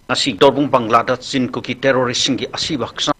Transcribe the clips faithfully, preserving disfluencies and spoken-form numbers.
ꯉꯁꯤ ꯇꯣꯔꯕꯨꯡ ꯕꯪꯒ꯭ꯂꯥꯗ ꯆꯤꯟ ꯀꯨꯀꯤ ꯇꯦꯔꯣꯔꯤꯁꯁꯤꯡꯒꯤ ꯑꯁꯤꯕ ꯍꯛꯆꯥꯡ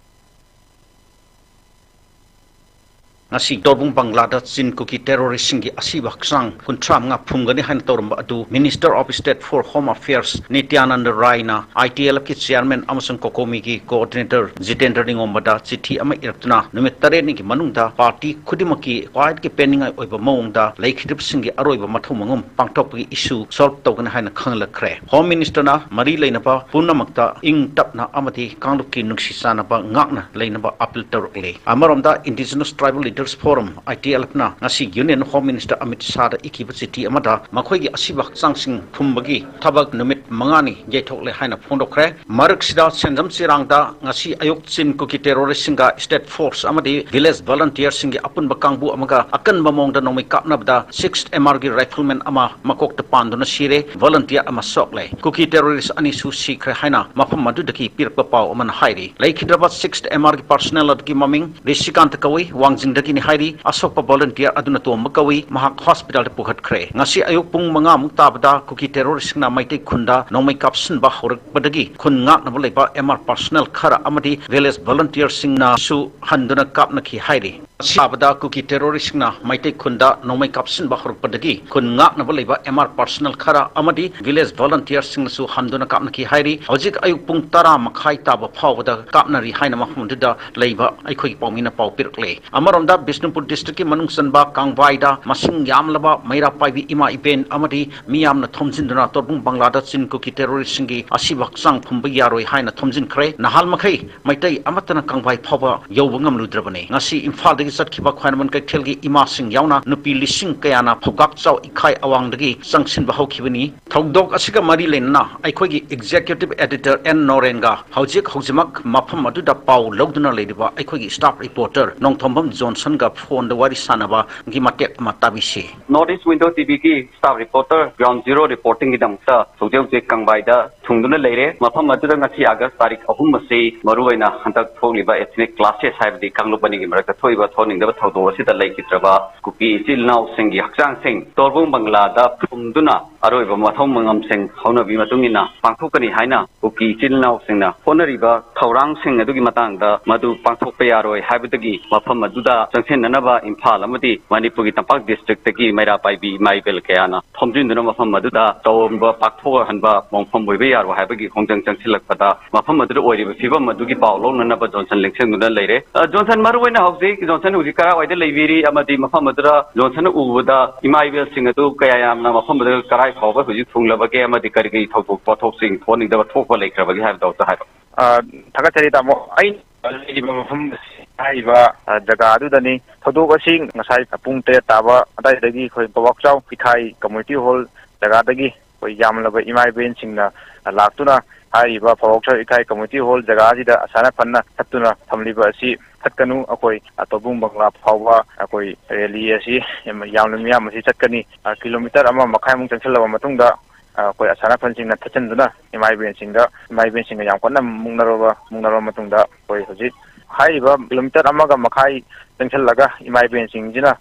ꯉꯁꯤ ꯇꯣꯔꯕꯨꯡ ꯕꯪꯒ꯭ꯂꯥꯗ ꯆꯤꯟ ꯀꯨꯀꯤ ꯇꯦꯔꯣꯔꯤꯁꯁꯤꯡꯒꯤ ꯑꯁꯤꯕ ꯍꯛꯆꯥꯡ ꯀꯨꯟꯊ꯭ꯔꯥ ꯃꯉꯥ ꯐꯨꯝꯒꯅꯤ ꯍꯥꯏꯅ ꯇꯧꯔꯝꯕ ꯑꯗꯨ Minister of State for Home Affairs ꯅꯤꯇ꯭ꯌꯥꯅꯟꯗ ꯔꯥꯏꯅ ITLFꯀꯤ chairman ꯑꯃꯁꯨꯡ COCOMIꯒꯤ coordinator ꯖꯤꯇꯦꯟꯗ꯭ꯔ ꯅꯤꯉꯣꯝꯕꯗ ꯆꯤꯊꯤ ꯑꯃ ꯏꯔꯛꯇꯨꯅ ꯅꯨꯃꯤꯠ ꯇꯔꯦꯠꯅꯤꯒꯤ ꯃꯅꯨꯡꯗ party ꯈꯨꯗꯤꯡꯃꯛꯀꯤ ꯈ꯭ꯋꯥꯏꯗꯒꯤ ꯄꯦꯟꯅꯤꯡꯉꯥꯏ ꯑꯣꯏꯕ ꯃꯑꯣꯡꯗ ꯂꯩꯈꯤꯗ꯭ꯔꯤꯕꯁꯤꯡꯒꯤ ꯑꯔꯣꯏꯕ ꯃꯊꯧ ꯃꯉꯝ ꯄꯥꯡꯊꯣꯛꯄꯒꯤ issue solve ꯇꯧꯒꯅꯤ ꯍꯥꯏꯅ ꯈꯪꯍꯜꯂꯛꯈ꯭ꯔꯦ꯫ Home Ministerꯅ ꯃꯔꯤ ꯂꯩꯅꯕ ꯄꯨꯝꯅꯃꯛꯇ ꯏꯪ ꯇꯞꯅ ꯑꯃꯗꯤ ꯀꯥꯡꯂꯨꯞꯀꯤ ꯅꯨꯡꯁꯤ ꯆꯥꯟꯅꯕ ꯉꯥꯛꯅ ꯂꯩꯅꯕ appeal ꯇꯧꯔꯛꯂꯤ꯫ ꯑꯃꯔꯣꯝꯗ Indigenous Tribal Leaders Forum, ITLFꯅ ꯉꯁꯤ Union Home Minister ꯑꯃꯤꯠ ꯁꯥꯍꯗ ꯏꯈꯤꯕ ꯆꯤꯊꯤ ꯑꯃꯗ ꯃꯈꯣꯏꯒꯤ ꯑꯁꯤꯕ ꯍꯛꯆꯥꯡꯁꯤꯡ ꯐꯨꯝꯕꯒꯤ ꯊꯕꯛ ꯅꯨꯃꯤꯠ ꯃꯉꯥꯅꯤ ꯌꯩꯊꯣꯛꯂꯦ ꯍꯥꯏꯅ ꯐꯣꯡꯗꯣꯛꯈ꯭ꯔꯦ꯫ ꯃꯔꯛꯁꯤꯗ ꯁꯦꯟꯖꯝ ꯆꯦꯔꯥꯡꯗ ꯉꯁꯤ ꯑꯌꯨꯛ ꯆꯤꯟ ꯀꯨꯀꯤ ꯇꯦꯔꯣꯔꯤꯁꯁꯤꯡꯒ state force ꯑꯃꯗꯤ village volunteerꯁꯤꯡꯒꯤ ꯑꯄꯨꯟꯕ ꯀꯥꯡꯕꯨ ꯑꯃꯒ ꯑꯀꯟꯕ ꯃꯑꯣꯡꯗ ꯅꯣꯡꯃꯩ ꯀꯥꯞꯅꯕꯗ sixth MRꯒꯤ rifleman ꯑꯃ ꯃꯀꯣꯛꯇ ꯄꯥꯟꯗꯨꯅ ꯁꯤꯔꯦ, volunteer ꯑꯃ ꯁꯣꯛꯂꯦ꯫ ꯀꯨꯀꯤ terrorist ꯑꯅꯤꯁꯨ ꯁꯤꯈ꯭ꯔꯦ ꯍꯥꯏꯅ ꯃꯐꯝ ꯑꯗꯨꯗꯒꯤ ꯄꯤꯔꯛꯄ ꯄꯥꯎ ꯑꯃꯅ ꯍꯥꯏꯔꯤ꯫ ꯂꯩꯈꯤꯗ꯭ꯔꯕ sixth MRꯒꯤ personnel ꯑꯗꯨꯒꯤ ꯃꯃꯤꯡ ꯔꯤꯁꯤꯀꯥꯟꯇ ꯀꯧꯏ, ꯋꯥꯡꯖꯤꯡꯗꯒꯤꯅꯤ ꯍꯥꯏꯔꯤ꯫ ꯑꯁꯣꯛꯄ volunteer ꯑꯗꯨꯅ ꯇꯣꯝꯕ ꯀꯧꯏ, ꯃꯍꯥꯛ hospitalꯗ ꯄꯨꯈꯠꯈ꯭ꯔꯦ꯫ ꯉꯁꯤ ꯑꯌꯨꯛ ꯄꯨꯡ ꯃꯉꯥꯃꯨꯛ ꯇꯥꯕꯗ ꯀꯨꯀꯤ terroristꯁꯤꯡꯅ ꯃꯩꯇꯩ ꯈꯨꯟꯗ ꯅꯣꯡꯃꯩ ꯀꯥꯞꯁꯤꯟꯕ ꯍꯧꯔꯛꯄꯗꯒꯤ ꯈꯨꯟ ꯉꯥꯛꯅꯕ ꯂꯩꯕ MR personnel ꯈꯔ ꯑꯃꯗꯤ village volunteerꯁꯤꯡꯅꯁꯨ ꯍꯟꯗꯨꯅ ꯀꯥꯞꯅꯈꯤ ꯍꯥꯏꯔꯤ꯫ ꯁꯥꯕꯗ ꯀꯨꯀꯤ terroristꯁꯤꯡꯅ ꯃꯩꯇꯩ ꯈꯨꯟꯗ ꯅꯣꯡꯃꯩ ꯀꯥꯞꯁꯤꯟꯕ ꯍꯧꯔꯛꯄꯗꯒꯤ ꯈꯨꯟ ꯉꯥꯛꯅꯕ ꯂꯩꯕ MR personnel ꯈꯔ ꯑꯃꯗꯤ village volunteerꯁꯤꯡꯅꯁꯨ ꯍꯟꯗꯨꯅ ꯀꯥꯞꯅꯈꯤ ꯍꯥꯏꯔꯤ꯫ ꯍꯧꯖꯤꯛ ꯑꯌꯨꯛ ꯄꯨꯡ ꯇꯔꯥ ꯃꯈꯥꯏ ꯇꯥꯕ ꯐꯥꯎꯕꯗ ꯀꯥꯞꯅꯔꯤ ꯍꯥꯏꯅ ꯃꯐꯝ ꯑꯗꯨꯗ ꯂꯩꯕ ꯑꯩꯈꯣꯏꯒꯤ ꯄꯥꯎꯃꯤꯅ ꯄꯥꯎ ꯄꯤꯔꯛꯂꯦ꯫ ꯑꯃꯔꯣꯝꯗ ꯕꯤꯁꯅꯨꯄꯨꯔ districtꯀꯤ ꯃꯅꯨꯡ ꯆꯟꯕ ꯀꯥꯡꯕꯥꯏꯗ ꯃꯁꯤꯡ ꯌꯥꯝꯂꯕ ꯃꯩꯔꯥ ꯄꯥꯏꯕꯤ ꯏꯃꯥ ꯏꯕꯦꯟ ꯑꯃꯗꯤ ꯃꯤꯌꯥꯝꯅ ꯊꯣꯝꯖꯤꯟꯗꯨꯅ ꯇꯣꯔꯕꯨꯡ ꯕꯪꯒ꯭ꯂꯥꯗ ꯆꯤꯟ ꯀꯨꯀꯤ terroristꯁꯤꯡꯒꯤ ꯑꯁꯤꯕ ꯍꯛꯆꯥꯡ ꯐꯨꯝꯕ ꯌꯥꯔꯣꯏ ꯍꯥꯏꯅ ꯊꯣꯝꯖꯤꯟꯈ꯭ꯔꯦ꯫ ꯅꯍꯥꯜ ꯃꯈꯩ ꯃꯩꯇꯩ ꯑꯃꯠꯇꯅ ꯀꯥꯡꯕꯥꯏ ꯐꯥꯎꯕ ꯌꯧꯕ ꯉꯝꯂꯨꯗ꯭ꯔꯕꯅꯤ꯫ ꯉꯁꯤ ꯏꯝꯐꯥꯜꯗꯒꯤ ꯆꯠꯈꯤꯕ ꯈ꯭ꯋꯥꯏꯔꯝꯕꯟ ꯀꯩꯊꯦꯜꯒꯤ ꯏꯃꯥꯁꯤꯡ ꯌꯥꯎꯅ ꯅꯨꯄꯤ ꯂꯤꯁꯤꯡ ꯀꯌꯥꯅ ꯐꯧꯒꯥꯛꯆꯥꯎ ꯏꯈꯥꯏ ꯑꯋꯥꯡꯗꯒꯤ ꯆꯪꯁꯤꯟꯕ ꯍꯧꯈꯤꯕꯅꯤ꯫ ꯊꯧꯗꯣꯛ ꯑꯁꯤꯒ ꯃꯔꯤ ꯂꯩꯅꯅ ꯑꯩꯈꯣꯏꯒꯤ executive editor ꯑꯦꯟ ꯅꯣꯔꯦꯟꯒ ꯍꯧꯖꯤꯛ ꯍꯧꯖꯤꯛꯃꯛ ꯃꯐꯝ ꯑꯗꯨꯗ ꯄꯥꯎ ꯂꯧꯗꯨꯅ ꯂꯩꯔꯤꯕ ꯑꯩꯈꯣꯏꯒꯤ staff reporter ꯅꯣꯡꯊꯣꯝꯕꯝ ꯖꯣꯟꯁꯟꯒ phoneꯗ ꯋꯥꯔꯤ ꯁꯥꯟꯅꯕꯒꯤ ꯃꯇꯦꯛ ꯑꯃ ꯇꯥꯕꯤꯁꯤ꯫ North East Window TVꯒꯤ staff reporter ground zero reportingꯒꯤꯗꯃꯛꯇ ꯍꯧꯖꯤꯛ ꯍꯧꯖꯤꯛ ꯀꯪꯕꯥꯏꯗ ꯊꯨꯡꯗꯨꯅ ꯂꯩꯔꯦ꯫ ꯃꯐꯝ ꯑꯗꯨꯗ ꯉꯁꯤ ꯑꯥꯒꯁ ꯇꯥꯔꯤꯛ ꯑꯍꯨꯝ ꯑꯁꯤ ꯃꯔꯨꯑꯣꯏꯅ ꯍꯟꯗꯛ ꯊꯣꯛꯂꯤꯕ ethnic clashes ꯍꯥꯏꯕꯗꯤ ꯀꯥꯡꯂꯨꯞ ꯑꯅꯤꯒꯤ ꯃꯔꯛꯇ ꯊꯣꯛꯏꯕ ꯊꯣꯛꯍꯟꯅꯤꯡꯗꯕ ꯊꯧꯗꯣꯛ ꯑꯁꯤꯗ ꯂꯩꯈꯤꯗ꯭ꯔꯕ ꯀꯨꯀꯤ ꯏꯆꯤꯜ ꯏꯅꯥꯎꯁꯤꯡꯒꯤ ꯍꯛꯆꯥꯡꯁꯤꯡ ꯇꯣꯔꯕꯨꯡ ꯕꯪꯒꯂꯥꯗ ꯐꯨꯝꯗꯨꯅ ꯑꯔꯣꯏꯕ ꯃꯊꯧ ꯃꯉꯝꯁꯤꯡ ꯍꯧꯅꯕꯤ ꯃꯇꯨꯡ ꯏꯟꯅ ꯄꯥꯡꯊꯣꯛꯀꯅꯤ ꯍꯥꯏꯅ ꯀꯨꯀꯤ ꯏꯆꯤꯜ ꯏꯅꯥꯎꯁꯤꯡꯅ ꯍꯣꯠꯅꯔꯤꯕ ꯊꯧꯔꯥꯡꯁꯤꯡ ꯑꯗꯨꯒꯤ ꯃꯇꯥꯡꯗ ꯃꯗꯨ ꯄꯥꯡꯊꯣꯛꯄ ꯌꯥꯔꯣꯏ ꯍꯥꯏꯕꯗꯒꯤ ꯃꯐꯝ ꯑꯗꯨꯗ ꯆꯪꯁꯤꯟꯅꯅꯕ ꯏꯝꯐꯥꯜ ꯑꯃꯗꯤ ꯃꯅꯤꯄꯨꯔꯒꯤ ꯇꯝꯄꯥꯛ ꯗꯤꯁꯇ꯭ꯔꯤꯛꯇꯒꯤ ꯃꯩꯔꯥ ꯄꯥꯏꯕꯤ ꯏꯃꯥ ꯏꯕꯦꯜ ꯀꯌꯥꯅ ꯊꯣꯝꯖꯤꯟꯗꯨꯅ ꯃꯐꯝ ꯑꯗꯨꯗ ꯇꯧꯔꯝꯕ ꯄꯥꯛꯊꯣꯛꯍꯟꯕ ꯃꯐꯝ ꯑꯣꯏꯕ ꯌꯥꯔꯣꯏ ꯍꯥꯏꯕꯒꯤ ꯈꯣꯡꯖꯪ ꯆꯪꯁꯤꯜꯂꯛꯄꯗ ꯃꯐꯝ ꯑꯗꯨꯗ ꯑꯣꯏꯔꯤꯕ ꯐꯤꯕꯝ ꯑꯗꯨꯒꯤ ꯄꯥꯎ ꯂꯧꯅꯅꯕ ꯖꯣꯟꯁꯟ ꯂꯦꯡꯁꯤꯟꯗꯨꯅ ꯂꯩꯔꯦ꯫ ꯑ, ꯖꯣꯟꯁꯟ, ꯃꯔꯨꯑꯣꯏꯅ ꯍꯧꯖꯤꯛ ꯖꯣꯟꯁꯟ ꯍꯧꯖꯤꯛ ꯀꯔꯥꯏꯋꯥꯏꯗ ꯂꯩꯕꯤꯔꯤ ꯑꯃꯗꯤ ꯃꯐꯝ ꯑꯗꯨꯗ ꯖꯣꯟꯁꯟꯅ ꯎꯕꯗ ꯏꯃꯥ ꯏꯕꯦꯜꯁꯤꯡ ꯑꯗꯨ ꯀꯌꯥ ꯌꯥꯝꯅ ꯃꯐꯝ ꯑꯗꯨꯗ ꯀꯔꯥꯏ ꯐꯥꯎꯕ ꯍꯧꯖꯤꯛ ꯊꯨꯡꯂꯕꯒꯦ ꯑꯃꯗꯤ ꯀꯔꯤ ꯀꯔꯤ ꯊꯧꯗꯣꯛ ꯋꯥꯊꯣꯛꯁꯤꯡ ꯊꯣꯛꯍꯟꯅꯤꯡꯗꯕ ꯊꯣꯛꯄ ꯂꯩꯈ꯭ꯔꯕꯒꯦ ꯍꯥꯏꯕꯗꯣ ꯑꯝꯇ ꯍꯥꯏꯔꯣ꯫ ꯑ, ꯊꯥꯒꯠꯆꯔꯤ ꯇꯥꯃꯣ꯫ ꯑꯩꯅ ꯂꯩꯔꯤꯕ ꯃꯐꯝ ꯑꯁꯤ ꯍꯥꯏꯔꯤꯕ, ꯑ, ꯖꯒꯥ ꯑꯗꯨꯗꯅꯤ꯫ ꯊꯧꯗꯣꯛ ꯑꯁꯤ ꯉꯁꯥꯏ ꯄꯨꯡ ꯇꯔꯦꯠ ꯇꯥꯕ ꯑꯗꯨꯋꯥꯏꯗꯒꯤ ꯑꯩꯈꯣꯏ ꯄꯋꯥꯛꯆꯥꯎ ꯏꯊꯥꯏ ꯀꯝꯃꯨꯅꯤꯇꯤ ꯍꯣꯜ ꯖꯒꯥꯗꯒꯤ ꯑꯩꯈꯣꯏ ꯌꯥꯝꯂꯕ ꯏꯃꯥ ꯏꯕꯦꯟꯁꯤꯡꯅ ꯂꯥꯛꯇꯨꯅ ꯍꯥꯏꯔꯤꯕ ꯄꯋꯥꯛꯆꯥꯎ ꯏꯊꯥꯏ ꯀꯝꯃꯨꯅꯤꯇꯤ ꯍꯣꯜ ꯖꯒꯥ ꯑꯁꯤꯗ ꯑꯁꯥꯅ ꯐꯅ ꯊꯠꯇꯨꯅ ꯊꯝꯂꯤꯕ ꯑꯁꯤ ꯊꯠꯀꯅꯨ, ꯑꯩꯈꯣꯏ ꯇꯣꯕꯨꯡ ꯕꯪꯒ꯭ꯂꯥ ꯐꯥꯎꯕ ꯑꯩꯈꯣꯏ ꯔꯦꯂꯤ ꯑꯁꯤ ꯌꯥꯝꯅ ꯃꯤꯌꯥꯝ ꯑꯁꯤ ꯆꯠꯀꯅꯤ꯫ ꯑ, ꯀꯤꯂꯣꯃꯤꯇꯔ ꯑꯃ ꯃꯈꯥꯏꯃꯨꯛ ꯆꯪꯁꯤꯜꯂꯕ ꯃꯇꯨꯡꯗ, ꯑ, ꯑꯩꯈꯣꯏ ꯑꯁꯥꯅ ꯐꯟꯁꯤꯡꯅ ꯊꯠꯆꯤꯟꯗꯨꯅ ꯏꯃꯥ ꯏꯕꯦꯟꯁꯤꯡꯗ, ꯏꯃꯥ ꯏꯕꯦꯟꯁꯤꯡꯒ ꯌꯥꯝ ꯀꯟꯅ ꯃꯨꯛꯅꯔꯕ, ꯃꯨꯛꯅꯔꯕ ꯃꯇꯨꯡꯗ ꯑꯩꯈꯣꯏ ꯍꯧꯖꯤꯛ ꯍꯥꯏꯔꯤꯕ ꯀꯤꯂꯣꯃꯤꯇꯔ ꯑꯃꯒ ꯃꯈꯥꯏ ꯆꯪꯁꯤꯜꯂꯒ ꯏꯃꯥ ꯏꯕꯦꯟꯁꯤꯡꯁꯤꯅ,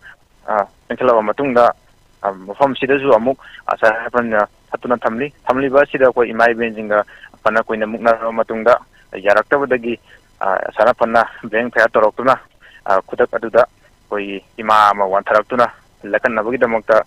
ꯑ, ꯆꯪꯁꯤꯜꯂꯕ ꯃꯇꯨꯡꯗ, ꯑ, ꯃꯐꯝꯁꯤꯗꯁꯨ ꯑꯃꯨꯛ ꯑꯁꯥꯅ ꯐꯟꯅ ꯊꯠꯇꯨꯅ ꯊꯝꯂꯤ꯫ ꯊꯝꯂꯤꯕ ꯑꯁꯤꯗ ꯑꯩꯈꯣꯏ ꯏꯃꯥ ꯏꯕꯦꯟꯁꯤꯡꯒ ꯐꯅ ꯀꯨꯏꯅ ꯃꯨꯛꯅꯔꯕ ꯃꯇꯨꯡꯗ ꯌꯥꯔꯛꯇꯕꯗꯒꯤ, ꯑ, ꯑꯁꯥꯅ ꯐꯟꯅ ꯕ꯭ꯔꯦꯡ ꯐꯌꯥꯔ ꯇꯧꯔꯛꯇꯨꯅ, ꯑ, ꯈꯨꯗꯛ ꯑꯗꯨꯗ ꯑꯩꯈꯣꯏꯒꯤ ꯏꯃꯥ ꯑꯃ ꯋꯥꯟꯊꯔꯛꯇꯨꯅ ꯂꯥꯛꯀꯟꯅꯕꯒꯤꯗꯃꯛꯇ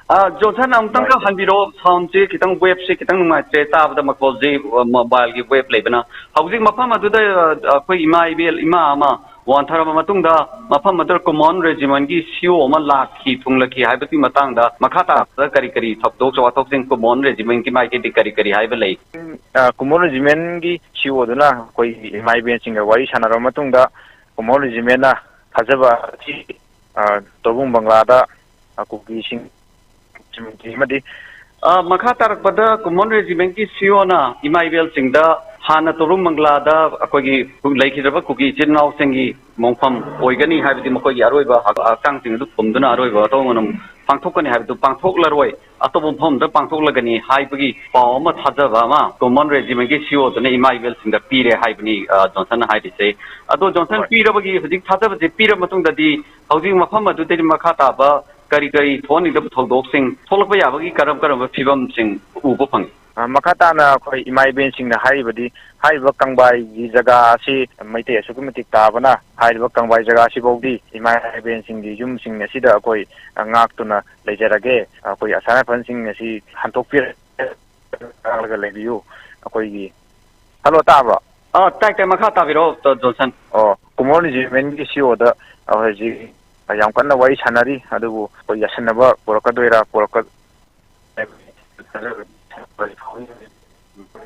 ꯑ, ꯖꯣꯟꯁꯟ, ꯑꯃꯨꯛꯇꯪꯒ ꯍꯟꯕꯤꯔꯛꯑꯣ, ꯁꯥꯎꯟꯁꯦ ꯈꯤꯇꯪ, ꯋꯦꯞꯁꯦ ꯈꯤꯇꯪ ꯅꯨꯡꯉꯥꯏꯇ꯭ꯔꯦ ꯇꯥꯕꯗ, ꯃꯈꯣꯜꯁꯦ, ꯑ, ꯃꯣꯕꯥꯏꯜꯒꯤ ꯋꯦꯞ ꯂꯩꯕꯅ꯫ ꯍꯧꯖꯤꯛ ꯃꯐꯝ ꯑꯗꯨꯗ, ꯑ, ꯑꯩꯈꯣꯏ ꯏꯃꯥ ꯏꯕꯦꯜ, ꯏꯃꯥ ꯑꯃ ꯋꯥꯟꯊꯔꯕ ꯃꯇꯨꯡꯗ ꯃꯐꯝ ꯑꯗꯨꯗ ꯀꯨꯃꯣꯟ ꯔꯦꯖꯤꯃꯦꯟꯒꯤ ꯁꯤ ꯏ ꯑꯣ ꯑꯃ ꯂꯥꯛꯈꯤ, ꯊꯨꯡꯂꯛꯈꯤ ꯍꯥꯏꯕꯒꯤ ꯃꯇꯥꯡꯗ ꯃꯈꯥ ꯇꯥꯕꯗ ꯀꯔꯤ ꯀꯔꯤ ꯊꯧꯗꯣꯛ ꯋꯥꯊꯣꯛꯁꯤꯡ ꯀꯨꯃꯣꯟ ꯔꯦꯖꯤꯃꯦꯟꯒꯤ ꯃꯥꯏꯀꯩꯗꯒꯤ ꯀꯔꯤ ꯀꯔꯤ ꯍꯥꯏꯕ ꯂꯩ? ꯑ, ꯀꯨꯃꯣꯟ ꯔꯦꯖꯤꯃꯦꯟꯒꯤ ꯁꯤ ꯏ ꯑꯣꯗꯨꯅ ꯑꯩꯈꯣꯏ ꯏꯃꯥ ꯏꯕꯦꯟꯁꯤꯡꯒ ꯋꯥꯔꯤ ꯁꯥꯟꯅꯔꯕ ꯃꯇꯨꯡꯗ ꯀꯨꯃꯣꯟ ꯔꯦꯖꯤꯃꯦꯟꯅ ꯊꯥꯖꯕ ꯑꯁꯤ, ꯑ, ꯇꯣꯕꯨꯡ ꯕꯪꯒ꯭ꯂꯥꯗ, ꯑ, ꯀꯨꯀꯤꯁꯤꯡ ꯑꯃꯗꯤ ꯑ, ꯃꯈꯥ ꯇꯥꯔꯛꯄꯗ ꯀꯨꯃꯣꯟ ꯔꯦꯖꯤꯃꯦꯟꯒꯤ ꯁꯤ ꯏ ꯑꯣꯅ ꯏꯃꯥ ꯏꯕꯦꯜꯁꯤꯡꯗ ꯍꯥꯟꯅ ꯇꯣꯔꯨꯝ ꯃꯪꯒꯂꯥꯗ ꯑꯩꯈꯣꯏꯒꯤ ꯂꯩꯈꯤꯗ꯭ꯔꯕ ꯀꯨꯀꯤ ꯏꯆꯤꯟ ꯏꯅꯥꯎꯁꯤꯡꯒꯤ ꯃꯣꯡꯐꯝ ꯑꯣꯏꯒꯅꯤ ꯍꯥꯏꯕꯗꯤ ꯃꯈꯣꯏꯒꯤ ꯑꯔꯣꯏꯕ ꯍꯛ-, ꯍꯛꯆꯥꯡꯁꯤꯡ ꯑꯗꯨ ꯄꯨꯝꯗꯨꯅ ꯑꯔꯣꯏꯕ ꯋꯥꯊꯧ ꯃꯅꯝ ꯄꯥꯡꯊꯣꯛꯀꯅꯤ ꯍꯥꯏꯕꯗꯨ ꯄꯥꯡꯊꯣꯛꯂꯔꯣꯏ, ꯑꯇꯣꯞꯄ ꯃꯐꯝ ꯑꯃꯗ ꯄꯥꯡꯊꯣꯛꯂꯒꯅꯤ ꯍꯥꯏꯕꯒꯤ ꯄꯥꯎ ꯑꯃ ꯊꯥꯖꯕ ꯑꯃ ꯀꯣꯃꯟ ꯔꯦꯖꯤꯃꯦꯟꯒꯤ ꯁꯤꯑꯣꯗꯨꯅ ꯏꯃꯥ ꯏꯕꯦꯜꯁꯤꯡꯗ ꯄꯤꯔꯦ ꯍꯥꯏꯕꯅꯤ, ꯑ, ꯖꯣꯟꯁꯟꯅ ꯍꯥꯏꯔꯤꯁꯦ꯫ ꯑꯗꯣ ꯖꯣꯟꯁꯟ ꯍꯣꯏ꯫ ꯄꯤꯔꯕꯒꯤ ꯍꯧꯖꯤꯛ ꯊꯥꯖꯕꯁꯦ ꯄꯤꯔꯕ ꯃꯇꯨꯡꯗꯗꯤ ꯍꯧꯖꯤꯛ ꯃꯐꯝ ꯑꯗꯨꯗꯒꯤ ꯃꯈꯥ ꯇꯥꯕ ꯀꯔꯤ ꯀꯔꯤ ꯊꯣꯛꯍꯟꯅꯤꯡꯗꯕ ꯊꯧꯗꯣꯛꯁꯤꯡ ꯊꯣꯛꯂꯛꯄ ꯌꯥꯕꯒꯤ ꯀꯔꯝ ꯀꯔꯝꯕ ꯐꯤꯕꯝꯁꯤꯡ ꯎꯕ ꯐꯪꯉꯤ? ꯑ, ꯃꯈꯥ ꯇꯥꯅ ꯑꯩꯈꯣꯏ ꯏꯃꯥ ꯏꯕꯦꯟꯁꯤꯡꯅ ꯍꯥꯏꯔꯤꯕꯗꯤ, ꯍꯥꯏꯔꯤꯕ ꯀꯪꯕꯥꯏꯒꯤ ꯖꯒꯥ ꯑꯁꯤ ꯃꯩꯇꯩ ꯑꯁꯨꯛꯀꯤ ꯃꯇꯤꯛ ꯇꯥꯕꯅ, ꯍꯥꯏꯔꯤꯕ ꯀꯪꯕꯥꯏ ꯖꯒꯥ ꯑꯁꯤꯐꯥꯎꯗꯤ ꯏꯃꯥ ꯏꯕꯦꯟꯁꯤꯡꯒꯤ ꯌꯨꯝꯁꯤꯡ ꯑꯁꯤꯗ ꯑꯩꯈꯣꯏ, ꯑ, ꯉꯥꯛꯇꯨꯅ ꯂꯩꯖꯔꯒꯦ, ꯑꯩꯈꯣꯏ ꯑꯁꯥꯝ ꯔꯥꯏꯐꯜꯁꯤꯡ ꯑꯁꯤ ꯍꯟꯗꯣꯛꯄꯤꯔꯒ ꯂꯩꯕꯤꯌꯨ꯫ ꯑꯩꯈꯣꯏꯒꯤ, ꯍꯜꯂꯣ, ꯇꯥꯕ꯭ꯔꯣ? ꯑ, ꯇꯥꯏ, ꯇꯥꯏ, ꯃꯈꯥ ꯇꯥꯕꯤꯔꯛꯑꯣ, ꯇ-, ꯖꯣꯟꯁꯟ꯫ ꯑꯣ, ꯀꯨꯃꯣꯔ ꯔꯦꯖꯤꯃꯦꯟꯒꯤ ꯁꯤꯑꯣꯗ ꯍꯧꯖꯤꯛ ꯌꯥꯝ ꯀꯟꯅ ꯋꯥꯔꯤ ꯁꯥꯟꯅꯔꯤ, ꯑꯗꯨꯕꯨ ꯑꯩꯈꯣꯏ ꯌꯥꯁꯤꯟꯅꯕ ꯄꯨꯔꯛꯀꯗꯣꯏꯔꯥ, ꯄꯨꯔꯛꯀ-,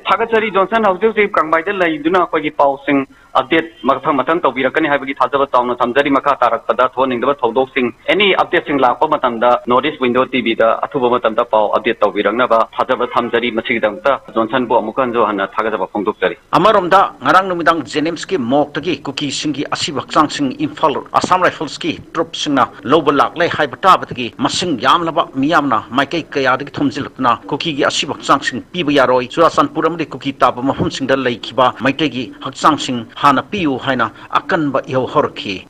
ꯊꯥꯒꯠꯆꯔꯤ, ꯖꯣꯟꯁꯟ꯫ ꯍꯧꯖꯤꯛ ꯍꯧꯖꯤꯛ ꯀꯪꯕꯥꯏꯗ ꯂꯩꯗꯨꯅ ꯑꯩꯈꯣꯏꯒꯤ ꯄꯥꯎꯁꯤꯡ ꯑꯞꯗꯦꯠ ꯃꯊꯪ ꯃꯊꯪ ꯇꯧꯕꯤꯔꯛꯀꯅꯤ ꯍꯥꯏꯕꯒꯤ ꯊꯥꯖꯕ ꯆꯥꯎꯅ ꯊꯝꯖꯔꯤ꯫ ꯃꯈꯥ ꯇꯥꯔꯛꯄꯗ ꯊꯣꯛꯍꯟꯅꯤꯡꯗꯕ ꯊꯧꯗꯣꯛꯁꯤꯡ, ꯑꯦꯅꯤ ꯑꯞꯗꯦꯠꯁꯤꯡ ꯂꯥꯛꯄ ꯃꯇꯝꯗ North East Window ꯇꯤꯚꯤꯗ ꯑꯊꯨꯕ ꯃꯇꯝꯗ ꯄꯥꯎ ꯑꯞꯗꯦꯠ ꯇꯧꯕꯤꯔꯛꯅꯕ ꯊꯥꯖꯕ ꯊꯝꯖꯔꯤ꯫ ꯃꯁꯤꯒꯤꯗꯃꯛꯇ ꯖꯣꯟꯁꯟꯕꯨ ꯑꯃꯨꯛ ꯍꯟꯅ ꯍꯟꯅ ꯊꯥꯒꯠꯆꯕ ꯐꯣꯡꯗꯣꯛꯆꯔꯤ꯫ ꯑꯃꯔꯣꯝꯗ, ꯉꯔꯥꯡ ꯅꯨꯃꯤꯗꯥꯡ ꯖꯦꯅꯤꯝꯁꯀꯤ ꯃꯣꯔꯒꯇꯒꯤ ꯀꯨꯀꯤꯁꯤꯡꯒꯤ ꯑꯁꯤꯕ ꯍꯛꯆꯥꯡꯁꯤꯡ ꯏꯝꯐꯥꯜ ꯑꯁꯥꯝ ꯔꯥꯏꯐꯜꯁꯀꯤ ꯇ꯭ꯔꯨꯞꯁꯤꯡꯅ ꯂꯧꯕ ꯂꯥꯛꯂꯦ ꯍꯥꯏꯕ ꯇꯥꯕꯗꯒꯤ ꯃꯁꯤꯡ ꯌꯥꯝꯂꯕ ꯃꯤꯌꯥꯝꯅ ꯃꯥꯏꯀꯩ ꯀꯌꯥꯗꯒꯤ ꯊꯣꯝꯖꯤꯜꯂꯛꯇꯨꯅ ꯀꯨꯀꯤꯒꯤ ꯑꯁꯤꯕ ꯍꯛꯆꯥꯡꯁꯤꯡ ꯄꯤꯕ ꯌꯥꯔꯣꯏ, ꯆꯨꯔꯥꯆꯥꯟꯄꯨꯔ ꯑꯃꯗꯤ ꯀꯨꯀꯤ ꯇꯥꯕ ꯃꯐꯝꯁꯤꯡꯗ ꯂꯩꯈꯤꯕ ꯃꯩꯇꯩꯒꯤ ꯍꯛꯆꯥꯡꯁꯤꯡ ꯍꯥꯟꯅ ꯄꯤꯌꯨ ꯍꯥꯏꯅ ꯑꯀꯟꯕ ꯏꯍꯧ ꯍꯧꯔꯛꯈꯤ꯫